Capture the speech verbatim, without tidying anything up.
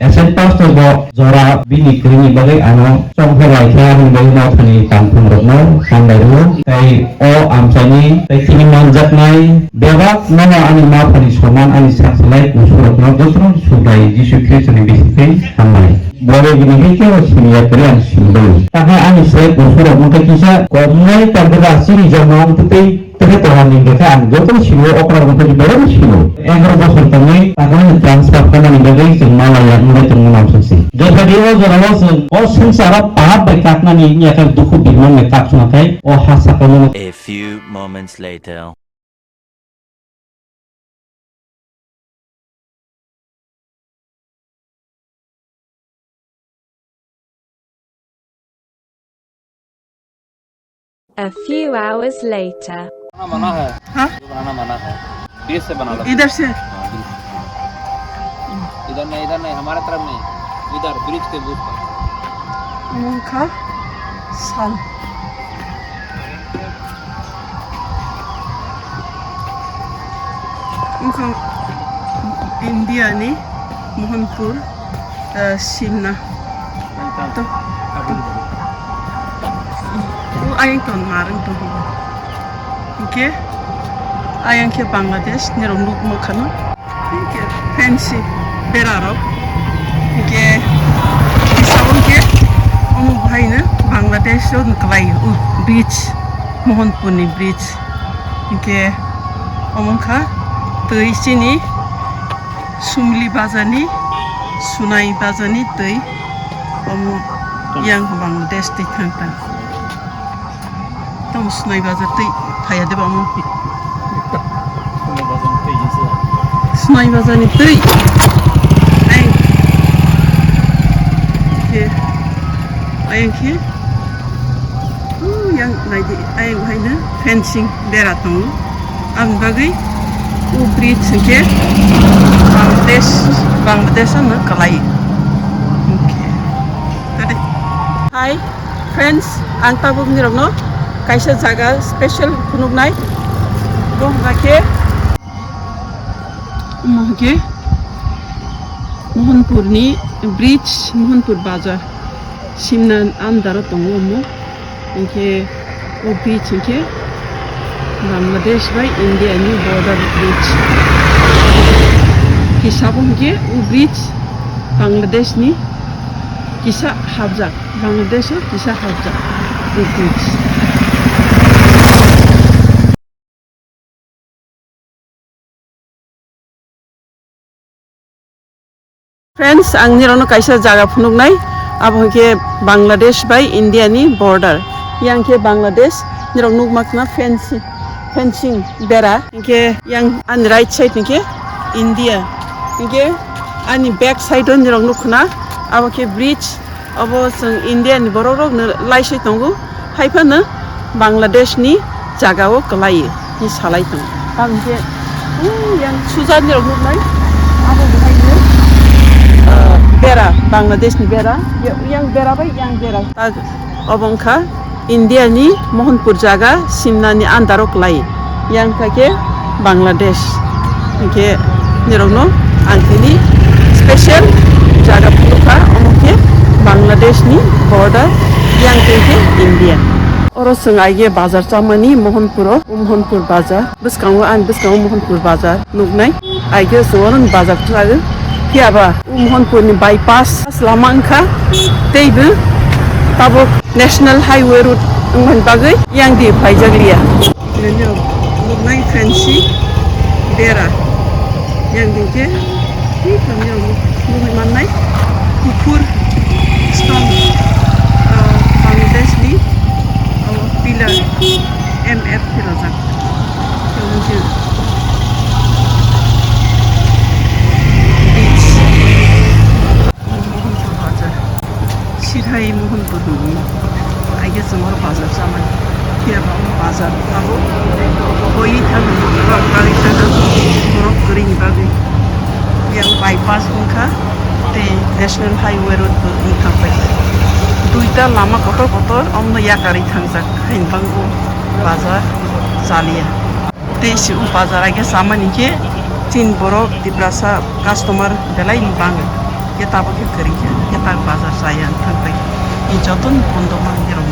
Asai pastor bo jora bini kwrwini bagwi ano chongthor lai khe ani bagwi Mathani tangphung rokno hambai rwo. Tei o amchaini tei chini manjaknai bebak nono ani Mathani soman ani sak salai kusurokno jotono Subrai Jisu Khristoni bisingtwi hambai. Boro bini bikhe o simi ya kwrwi ang simi bagwi. Taha ani salai kusurok wngkha kisa komnai tangkhe ba chini jama wngtwi tei Tei toha ni hwnkhe ang joto sino okra rok tei borok sino. Egaroh bosor tongwi takhorni transfer khainani bagwi chwng malaya wngwi tongmani songsi. Jotho di o jorao chwng o swngcharo pahap bai kaknani wngya khe dukhu birman bai kak songkha khe o ha sakao no. A few moments later. A few hours later. बनाना मना है। हाँ? जो बनाना मना है। बीच से बना लो। इधर से? हाँ, बीच से। इधर नहीं, इधर नहीं, हमारे तरफ नहीं। इधर, ब्रिज के उस पर। Mungkha sal. Wngkha India ni Mohanpur, eh, Simna. To, to ayang ton marang to. Hingke ayang khe Bangladesh ni rok nuk makhano. Hingke fancy bera rok. Hingke kisa hingke omo bahai no Bangladesh o kwlai o bridge, Mohanpur ni bridge. Hingke omo wngkha twi chini Sumli bazar ni, Sunai bazar ni twi omo yang Bangladesh twi thang thang. Tamo Sunai bazar twi phaiya de ba omo. Sunai bazar ni twi. Ai. Ke. Ayang khe. Oh, yang naidi, ayang haino fencing bera tongo. Aboni bagwi o bridge hwnkhe Bangladesh, Bangladesh ano kwlai. Okay. Tade. Hi friends, ang tabuk nirokno kaisa jaga special phunuknai. Bo hwnkha khe Omo hwnkhe Mohanpurni bridge, Mohanpur bazar, Simna under o tongo omo. Hwnkhe o bridge hwnkhe Bangladesh bai India ni border bridge. Kisa bo hwnkhe o bridge Bangladesh ni kisa hapjak, Bangladesh o kisa hapjak o bridge. Friends, ang nirokno kaisa jaga phunuknai, abo hwnkhe Bangladesh bai India ni border. Yang khe Bangladesh, nirok nukma khna fence, fencing bera. Hwnkhe yang ani right side hwnkhe India. Hwnkhe ani back side o nirok nuk khna, abo khe bridge. Obo chwng India ni borok rok no laisai tongo, hai phano Bangladesh ni jaga o kwlai ni salai tongo. Tamo khe, uh, yang suja ni rok nuknai, abo bo hai no, uh, bera, Bangladesh ni bera, ya-, yang bera bai yang bera. Tag obo wngkha India ni Mohanpur jaga Simna ni under o kwlai, yang kha khe Bangladesh. Hwnkhe nirokno ang tini special jaga phunukha, omo khe Bangladesh ni border, yang khe India. Oro chwng aige bazar chamani Mohanpuro, o Mohanpur bazar. Bwskango, ani bwskango Mohanpur bazar nuknai. Aige chwng oro ni bazar khlaio. Phiya ba o Mohanpur ni bypass lama wngkha. Teibo tabuk National Highway road wngmani bagwi yang di phaijak liya. Nuknai fancy bera. Yang di khe, nuknai mannai. Kuphur stone, ah, Bangladesh ni, ah, pillar M F pherajak. Tamo khe beach. Mohanpur bazar. Sithai Mohanpur hwnwi. Aige chwng oro bazar chamani. Phiya ba omo bazar abo koi thangwi, kari thangwi borok kwrwini bagwi. Yang bypass wngkha tei National Highway road bo wngkha pai. Duita lama kotor kotor omono yakarwi thangjak haini bagwi bazar chaliya. Tei se o bazar aige chamani khe chini borok Tiprasa customer belai ni bangwi. Khe tabuk khe kwrwi kha, khe tak bazar chaya wng thang pai. Ni joto ni bondo manwi rok